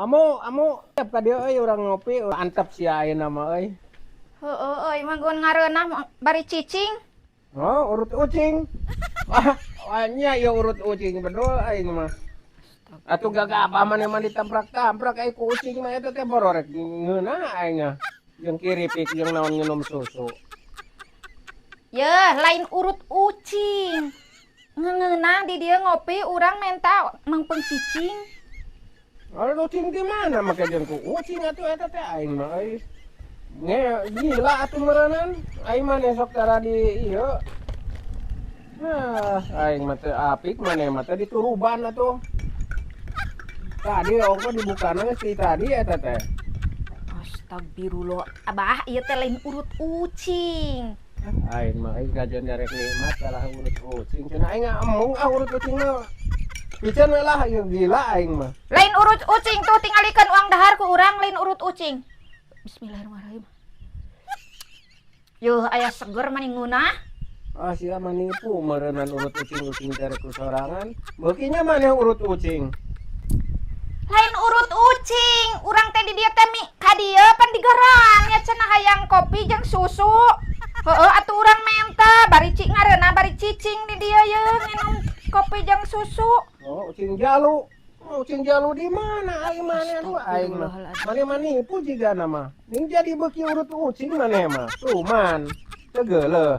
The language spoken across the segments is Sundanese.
Amo, amo, tiap ka dieu euy urang ngopi, antep sia ayeuna mah euy. Heueuh euy, manggon ngareunah bari cicing. Oh, urut ucing. Ah, nya ieu urut ucing bedul aing mah. Atuh gagabah maneh mah ditabrak-tabrak ai ku ucing mah eta teh bororek ngeunah aing mah. Jeung kiripik jeung naon nginum susu. Yeuh, lain urut ucing. Ngeunah di dieu ngopi urang menta mangpeung cicing. Urut ucing di mana make jeung ku ucing atuh eta teh aing mah euy. Nge gila atuh meureunan. Aing mah sok tara di ieu. Nah, aing mah teu apik maneh mah teh dituruban atuh. Tadi ongko dibukana geus ti tadi eta teh. Astagfirullah. Abah, ieu teh lain urut ucing. Aing mah euy kajian darek nikmat kalah urut ucing. Cenah aing embung ah urut ucing mah. Piceun we lah ieu gila aing mah. Lain urut ucing tuh tingalikeun uang dahar ku urang lain urut ucing. Bismillahirrahmanirrahim. Yuh, aya seger mani ngeunah. Ah sia mah nipu meureunnan urut ucing-ucing teh ku sorangan. Beukinya maneh urut ucing. Lain urut ucing, urang teh di dieu teh mi ka dieu pan digeran ya cenah hayang kopi jeung susu. Heeh, atuh urang menta bari cik ngareunah bari cicing di dieu ye nginum kopi jeung susu. Oh, ucing jalu. Oh, ucing jalu di mana aing maneh aduh aing mah. Maneh mah nipu jigana mah. Ning jadi beuki urut ucing maneh mah. Tuman. Teu geuleuh.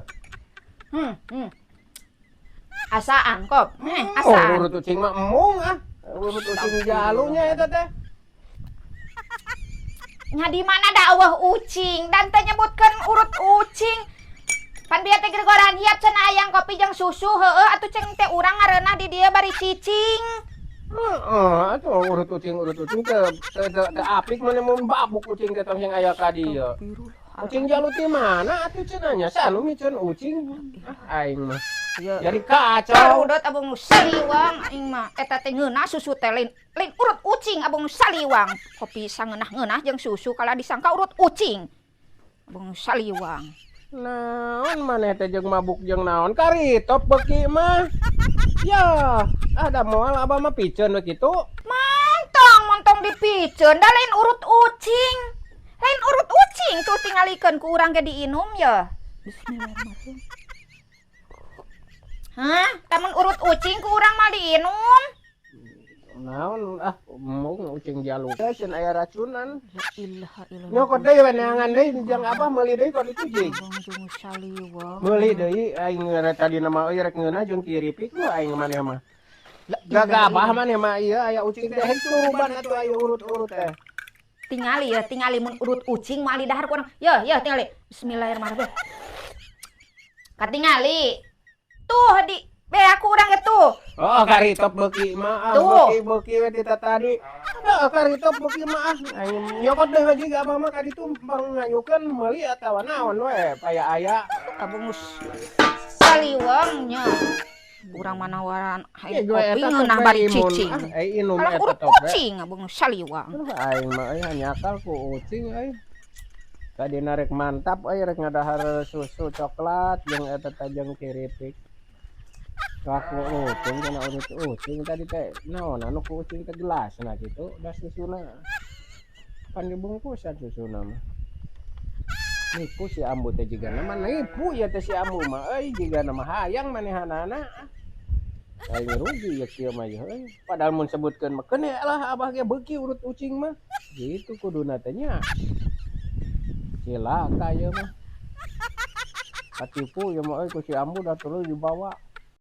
Asaan kop, Oh, asaan. Urut ucing mah embung ah. Urut ucing jalunya eta teh. Nya di mana da eueuh ucing dan teh nyebutkeun urut ucing. Pan bieu teh gegoran hiap cenah hayang kopi jeung susu heueuh atuh ceng teh urang ngareunah di dieu bari cicing. Heeh, atuh urut ucing teu teu teu teu apik maneh mun babuk ucing teh tong sing aya ka dieu. Ucing jalu ti mana atuh cenah nya sanu miceun ucing. Ah, aing mah. Jadi kacau. Barudot abang saliwang aing mah eta teh ngeunah susu teh lain lain urut ucing abang saliwang. Kopi sangeunah-ngeunah jeung susu kalah disangka urut ucing. Abang saliwang. Naon maneh teh jeung mabuk jeung naon karitop beuki mah. Ya, ada moal abah mah piceun we kitu. Mantong montong dipiceun da lain urut ucing. Lain urut ucing tuh tingalikeun ku urang ge diinum ya. Bismillahirrahmanirrahim. Hah? Lamun urut ucing ku urang mah diinum. Naon ah embung ucing jalu. Teh aya racunan. La ilaha illallah. Nyokot deui we neangan deui jeung abah meuli deui kod itu jig. Abang jeung saliwang. Meuli deui aing tadi nama euy rek ngeunah jeung kiripik ku aing maneh mah. Gagabah maneh mah ieu aya ucing teh turuban atuh aya urut-urut teh. Tingali ya, tingali mun urut ucing moal dahar ku urang. Yo, yo tingali. Bismillahirrahmanirrahim. Katingali. Tuh di be aku urang ge tuh. Oh, karitop beuki mah ah, Tuh. beuki beuki we ti tadi. Heeh, karitop beuki mah ah. Aing nyokot deui we jiga abah mah ka ditu pangngayukeun meuli atawa naon we paya aya. Abang saliwangnya. Urang mah nawaran Ya, hayang kopi ngeunah bari cicing. Ah, eh inum Kalah eta urut tope. ucing abang saliwang. Aduh, aing mah euy nyakal ku ucing euy. Tadi rek mantap euy rek ngadahar susu coklat jeung eta teh jeung kiripik. Kaku ucing kana urut ucing tadi teh naon anu ku ucing teh gelasna kitu da susuna. Pan dibungkusan susuna mah. Nipu si ambu teh jigana mah nipu ya teh si ambu mah euy jigana mah hayang manehanana. Aing rugi ya kieu mah ya euy. Padahal mun sebutkeun mah keun lah abah ge beuki urut ucing mah. Gitu kuduna teh nya. Cilaka ieu mah. Katipu ieu mah euy ku si ambu da tuluy dibawa.